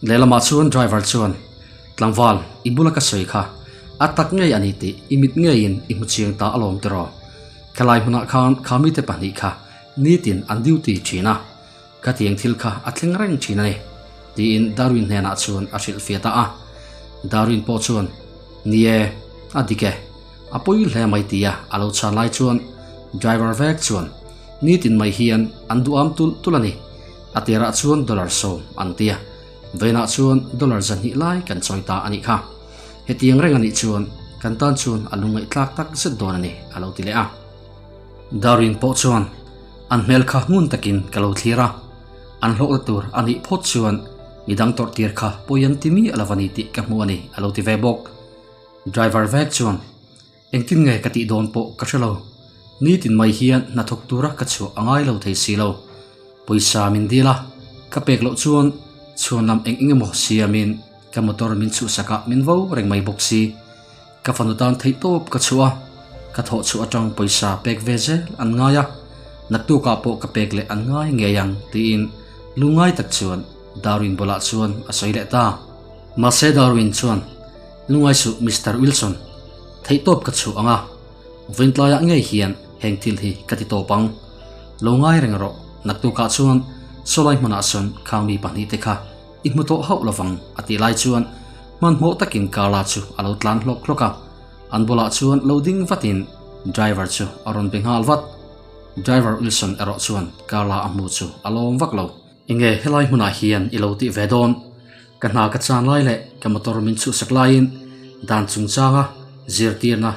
Lehlamah chuan driver chuan, Tlangval, i bula ka sawi kha a tak ngei a ni tih i mit ngeiin i hmu chiang ta alawm tiraw? Khelai hmunah khan kha mite pahnih kha nitin an duty thin a, khatiang thil kha a thleng reng thin a ni, tiin Darwin hnenah chuan a hrilhfiah ta a. Darwin pawh chuan, Ni e, a dik e, a pawi hle mai tia a lo chhan lai chuan driver vek chuan, Nitin mai hian an duham tulh tulh a ni. A tirah chuan dollar sawm an ti a, vawiinah chuan dollar zahnih lai kan chawi ta a nih kha. Hetiang reng a nih chuan kan tan chuan a lungngaih tlak tak zet dawn a ni, a lo ti leh a. Darwin pawh chuan an hmel kha ngun takin ka lo thlir a, an hlawhna tur a nih phawt chuan midang tawrh tir kha pawi an ti miah lo a ni tih ka hmu a ni, a lo ti ve bawk. Driver vek chuan Engtin nge ka tih dawn pawh ka hre lo. Nitin mai hian hnathawk tura ka chhuah a ngai lo thei si lo. Pawisa min dil a, ka pek loh chuan chhuan lam eng eng emaw siamin ka motor min chhuhsak a min vo reng mai bawk si. Ka fanu tan theih tawp ka chhuah a, ka thawh chhuah atang pawisa pek ve zel an ngai a, naktukah pawh ka pek leh an ngai ngei ang tiin lungngai tak chuan Darwin bulah chuan a sawi leh ta. Mahse Darwin chuan Lungai suh Mister Wilson, theihtawp ka chhuah ang a, vawiintlaiah ngei hian heng thil hi ka ti tawp ang. Lo ngai reng rawh, naktukah chuan sawlai hmunah sawn khang mi pahnihte kha i hmu tawh hauh lovang a tih lai chuan hmanhmawh takin Carla chu a lo tlan hlawk hlawk a, an bulah chuan lo ding vatin driver chu a rawn be nghal vat. Driver Wilson erawh chuan Carla a hmu chu a lawm vak lo. Enge helai hmunah hian i lo tih ve dawn? Ka hna ka chan lai leh ka motor min chhuhsak laiin dan chungchanga zirtirna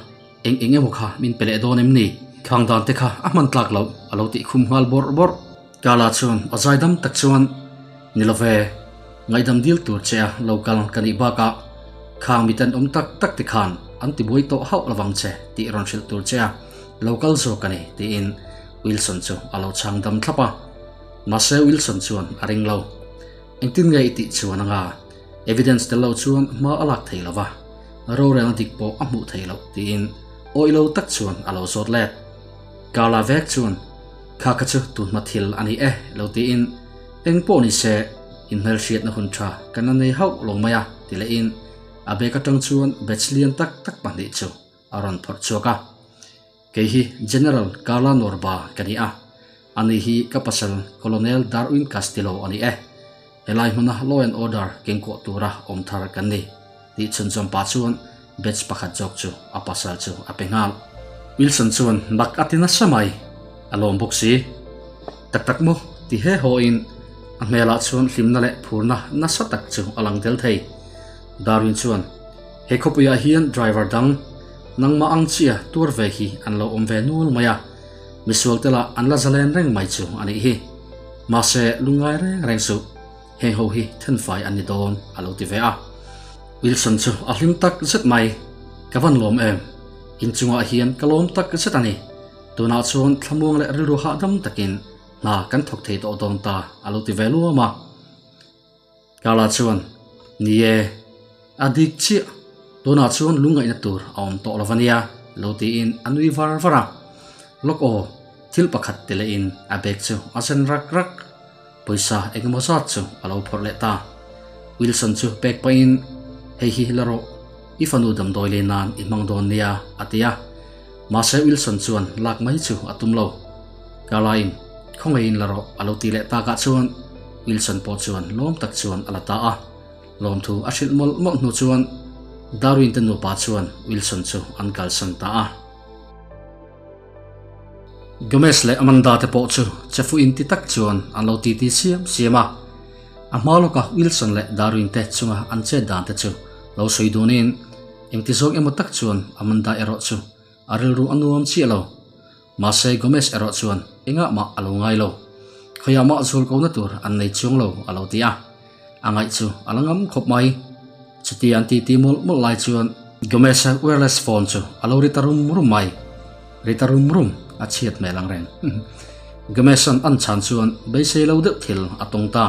eng eng emaw kha min pe leh dawn em ni? Khang dan te kha a hman tlak loh a lo tih khum nghal bawrh bawrh. Kala chuan a zaidam tak chuan, Ni lo ve, ngaihdam dil tur che a lo kal ka nih bakah khang miten awm tak tak te khan an ti buai tawh hauh lovang che tih rawn hrilh tur che a lo kal zawk a ni tiin Wilson chu a lo chhang dam thlap a. Mahse Wilson chuan a ring lo. Engtin nge i tih chuan anga evidence tel lo chuan hma a lak thei lo va, rorelna dik pawh a hmuh thei loh tiin awih lo tak chuan a lo zawt let. Carla vek chuan kha kha chu tunhma thil a ni e lo tiin eng pawh ni se inhmelhriatna hun tha kan la nei hauh lo mai a ti lehin a bag atang chuan batch lian tak tak pahnih chu a rawn phawrh chhuak a. Kei hi General Carla Norba ka ni a, ani hi ka pasal Colonel Darwin Castillo a ni e. Helai hmuna law and order kengkawh tura awm thar kan ni, tih chhunzawm pah chuan batch pakhat zawk chu a pasal chu a pe nghal. Wilson chuan mak a ti nasa mai, a lawm bawk si. Tak tak maw? ti he haw in a hmelah chuan hlimna leh phurna nasa tak chu a lang tel thei. Darwin chuan, He khawpuiah hian driver dang. Nangmah ang chiah tuar ve hi an lo awm ve nual mai a, misual te lah an la zalen reng mai chu a nih hi. Mahse, lungngai reng reng suh, heng ho hi thenfai an ni dawn a lo ti ve a. Wilson chu a hlim tak zet mai, Ka van lawm em? Inchungah hian ka lawm tak zet a ni. Tunah chuan thlamuang leh rilru hahdam takin hna kan thawk thei tawh dawn ta a lo ti ve luam a. Carla chuan, Ni e, a dik chiah. Tunah chuan lungngaihna tur a awm tawh lo va nia, lo tiin a nui var var a. Lawk aw, thil pakhat ti lehin a bag chu a zen rak rak. Pawisa engemaw zat chu a lo phawrh leh ta. Wilson chu pek pahin, Hei hi la rawh, i fanu damdawi lei nan i hmang dawn nia, a ti a. Mahse Wilson chuan lak mai chu a tum lo. Carla-in, Khawngaihin la rawh, a lo ti leh takah chuan Wilson pawh chuan lawm tak chuan a la ta a. Lawmthu a hrilh mawlh mawlh hnu chuan Darwin te nupa chuan Wilson chu an kalsan ta a. Gomez leh Amanda te pawh chu chefu in ti tak chuan an lo titi siam siam a. A hma lawka Wilson leh Darwin te chunga an chet dan te chu lo sawi dunin engti zawng emaw tak chuan Amanda erawh chu a rilru a nuam chiah lo. Mahse Gomez erawh chuan engah mah a lo ngai lo. Khawiah mah zual ko na tur an nei chuang lo a lo ti a. A ngaih chu a la ngam khawp mai. Chuti an titi mawlh mawlh lai chuan Gomez-a wireless phone chu a lo ri ta rum rum mai. Ri ta rum rum a chhiat hmel ang reng. Gomez-a'n an chhan chuan beisei lo deuh thil a tawng ta.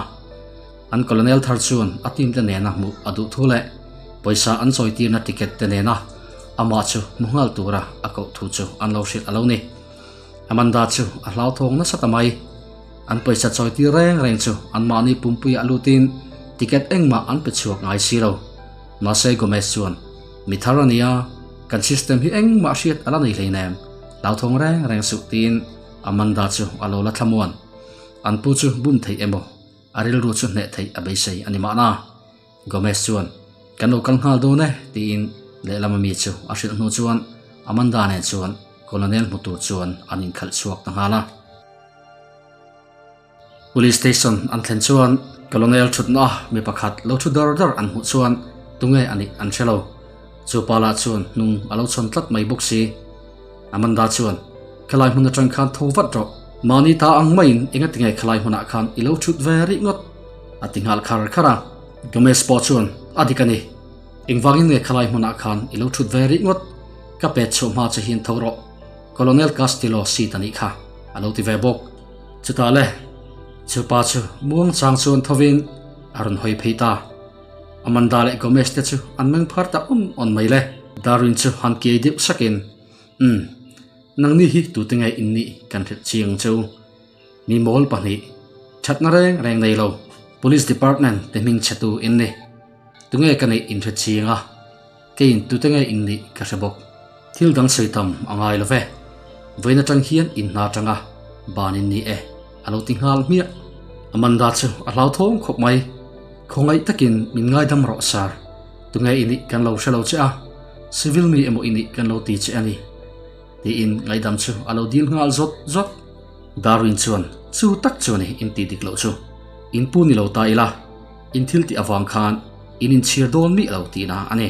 An colonel thar chuan a team te nena hmuh a duh thu leh pawisa an chawi tirna ticket te nena amah chu hmu nghal tura a koh thu chu an lo hrilh a lo ni. Amanda chu a hlauthawng nasa ta mai. An pawisa chawi tir reng reng chu anmahni pumpuiah lutin ticket engmah an pe chhuak ngai si lo. Mahse Gomez chuan, Mi thar a nia, kan system hi engmah hriat a la nei hleinem, hlauthawng reng reng suh tiin Amanda chu a lo la thlamuan. An pu chu bum theih emaw, a rilru chu hneh theih a beisei a ni mahna. Gomez chuan, Kan lo kal nghal dawn e, tiin lehlam ami chu a hrilh hnu chuan Amanda nen chuan Colonel hmu tur chuan an inkhalh chhuak ta nghal a. Police station an thlen chuan Colonel thutna mi pakhat lo thu dar dar an hmuh chuan tunge a nih an hre lo. Chu pa lah chuan hnung a lo chhawn tlat mai bawk si. Amanda chuan, Khalai hmun atang khan tho vat rawh. Mahni ta ang maiin engatinge khalai hmunah khan i lo thut ve rih ngawt? a ti nghal khar khar a. Gomez pawh chuan, A dik a ni. Engvangin nge khalai hmunah khan i lo thut ve rih ngawt? Ka pet chhuah hma che hian tho rawh. Colonel Castillo seat a nih kha, a lo ti ve bawk. Chutah le, chu pa chu muang chang chuan thovin a rawn hawi phei ta. Amanda leh Gomez te chu an meng phar ta awn awn mai le. Darwin chu han kiai deuh sakin, Umm, nangni hi tute nge in nih kan hrilh chiang cheu. Mi mawl pahnih, thatna reng reng nei lo, Police Department te hming chhetu in ni. Tunge ka neih in hre chiang a, keiin tute nge in nih ka hre bawk. Thil dang sawi tam a ngai lo ve. Vawiin atang hian in hna atanga ban in ni e, a lo ti nghal hmiah. Amanda chu a hlauthawng khawp mai. Khawngaih takin min ngaidam rawh sir, tunge i nih kan lo hre lo che a, civil mi emaw i nih kan lo ti che a ni, tiin ngaihdam chu a lo dil nghal zawt zawt. Darwin chuan chu tak chu a ni in tih dik loh chu, in pu ni lo ta ila, in thil tih avang khan in inchhir dawn miah lo tihna a ni.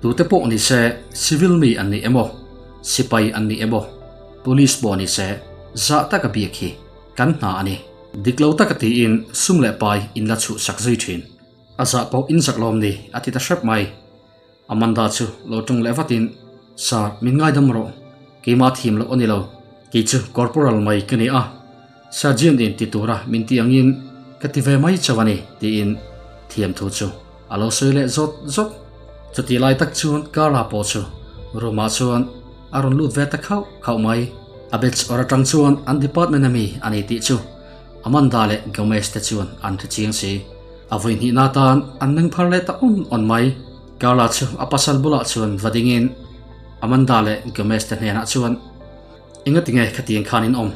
Tute pawh ni se civil mi an ni emaw, sipai an ni emaw, police pawh ni se zah taka biak hi kan hna a ni. Dik lo taka tiin sum leh pai in la chhuh sak zui thin. A zah pawh in zak lawm ni a ti ta hrep mai. Amanda chu lo tawng leh vatin, Sir, min ngaidam rawh. Keimah thiam loh a ni lo. Kei chu corporal mai ka ni a. Sergeant in ti tura min ti angin ka ti ve mai chauh a ni tiin thiam thu chu a lo sawi leh zawt zawt. Chutih lai tak chuan Carla pawh chu room ah chuan a rawn lut ve ta khauh khauh mai. A batch awr atang chuan an department ami a ni tih chu Amanda leh Gomez te chuan an hre chiang si. A vawi hnihna atan an meng phar leh ta awn awn mai. Carla chu a pasal bulah chuan va dingin Amanda leh Gomez te hnenah chuan, Engatinge khatiang khan in awm?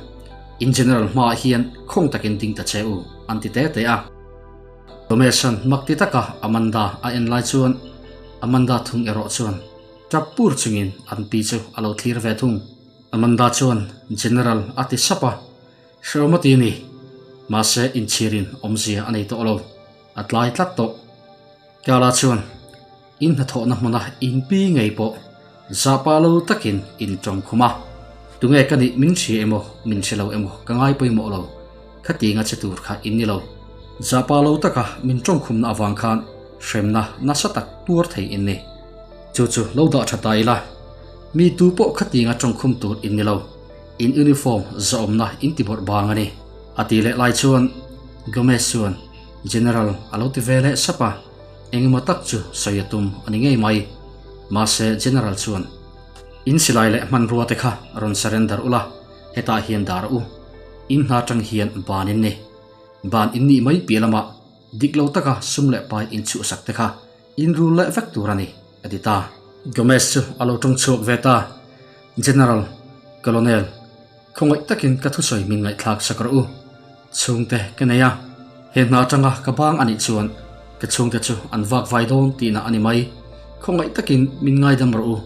In general hmaah hian khawng takin ding ta che u, an ti te te a. Gomez-a'n mak ti taka Amanda a en lai chuan Amanda thung erawh chuan tap pur chungin an pi chu a lo thlir ve thung. Amanda chuan General a ti sap a, Hrehawm a ti ni. Mahse inchhirin awmzia a nei tawh lo, a tlai tlat tawh. Carla chuan In hnathawhna hmuna in pi ngei pawh. Zahpah lo takin in tawng khum a. Tunge ka nih min hria emaw min hre lo emaw ka ngai pawimawh lo. Khatinga che tur kha in ni lo. Zahpah lo taka min tawng khumna avang khan hremna nasa tak tuar thei in ni. Chu chu lo dah tha ta ila. Mi tu pawh khatinga tawng khum tur in ni lo. In uniform zawmna in ti bawrh bang a ni. A ti leh lai chuan Gomez chuan General a lo ti ve leh sap a. Engemaw tak chu sawi a tum a ni ngei mai. Mahse General chuan, In silai leh hmanrua te kha rawn surrender ula, hetah hian dar u. In hna tang hian ban in ni. Ban in nih mai piah lamah dik lo taka sum leh pai in chhuhsak te kha in rul leh vek tur a ni, a ti ta. Gomez chu a lo tawng chhuak ve ta. General, Colonel, khawngaih takin ka thusawi min ngaihthlak sak rawh u. Chhungte ka nei a, he hna atanga ka bang a nih chuan ka chhungte chu an vak vai dawn tihna a ni mai. Khawngaih takin min ngaidam rawh u,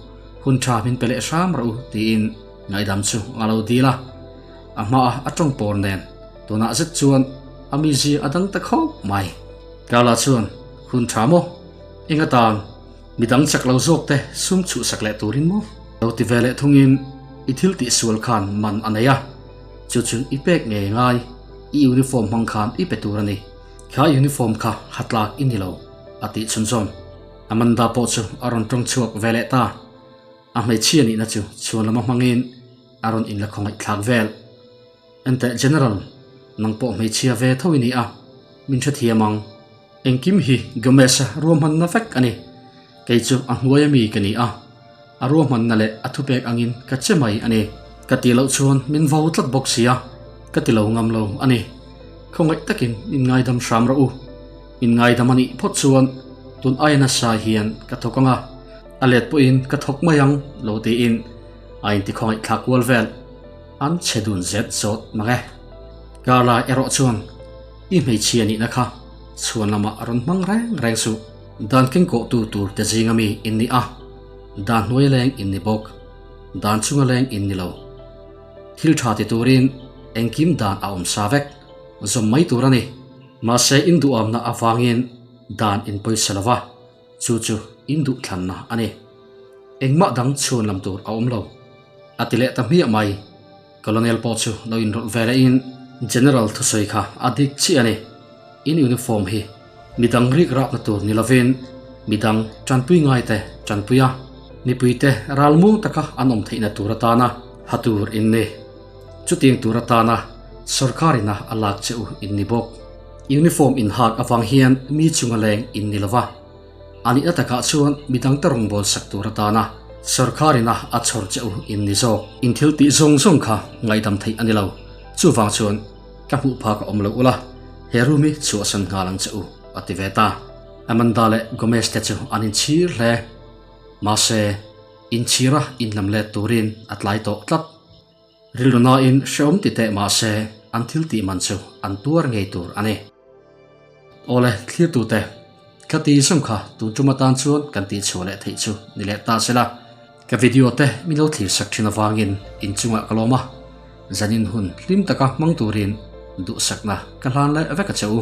hun tha min pe leh hram rawh u tiin ngaidam chu a lo dil a. A hmaa a tawng pawr nen tunah zet chuan a mizia a dang ta khawp mai. Carla chuan, Hun tha maw? Eng atan midang chak lo zawk te sum chhuhsak leh turin maw? Lo ti ve leh thungin i thil tihsual khan man a nei a. Chu chu i pek ngei ngai, i uniform hmang khan i pe tur a ni. Kha uniform kha ha tlak i ni lo, a tih chhunzawm. Amanda pawh chu a rawn tawng chhuak ve leh ta. A hmeichhia nihna chu chhuan lama hmangin a rawn inla khawngaih thlak vel. Enteh General, nang pawh hmeichhia ve tho i ni a, min hrethiam ang. Engkim hi Gomez-a ruahmanna vek a ni. Kei chu a hnuai ami ka ni a, a ruahmanna leh a thupek angin ka che mai a ni. Ka tih loh chuan min vo tlat bawk sia, ka ti lo ngam lo a ni. Khawngaih takin min ngaidam hram rawh u. Min ngaidam a nih phawt chuan tun aia nasa hian ka thawk ang a, a let pawhin ka thawk mai ang lo tiin a inti khawngaih thlak kual vel. An che dun zet zawt mang e. Carla erawh chuan I hmeichhia nihna kha chhuan lamah a rawn hmang reng reng suh. Dan kengkawhtu tur te zinga mi in ni a, dan hnuai leng in ni bawk, dan chunga leng in ni lo. Thil tha ti turin engkim dan a awm sa vek, zawm mai tur a ni. Mahse in duhamna avangin dan in pawisa lo va, chu chu in duhthlanna a ni. Engmah dang chhuan lam tur a awm lo. A ti leh ta hmiah mai. Colonel pawh chu lo inrawlh ve lehin General thusawi kha a dik chiah a ni. In uniform hi midang rik rapna tur ni lovin midang tanpui ngaite tanpui a, mipuite ralmuang taka an awm theihna tur atana ha tur in ni. Chutiang tur atana sorkarina a lak che u in ni bawk. Uniform inhak avang hian mi chunga leng in ni lova. A nihna takah chuan midangte rawngbâwl sak tur atana sorkarina a chhawr che u in ni zawk. In thil tih zawng zawng kha ngaihdam theih a ni lo. Chuvang chuan ka hmuh phak a awm lo ula, he room hi chhuahsan nghal ang che u, a ti ve ta. Amanda leh Gomez te chu an inchhir hle. Mahse, inchhira inlam let turin a tlai tawh tlat. Rilru nain hrehawm ti teh mahse an thil tih man chu an tuar ngei tur a ni. Awle, thlirtute, ka ti zawng kha tun tum atan chuan kan tih chhuah leh theih chu ni leh ta se la. Ka video te min lo thlir sak thin avangin inchungah ka lawm a, zanin hun hlim taka hmang turin duhsakna ka hlan leh vek a che u.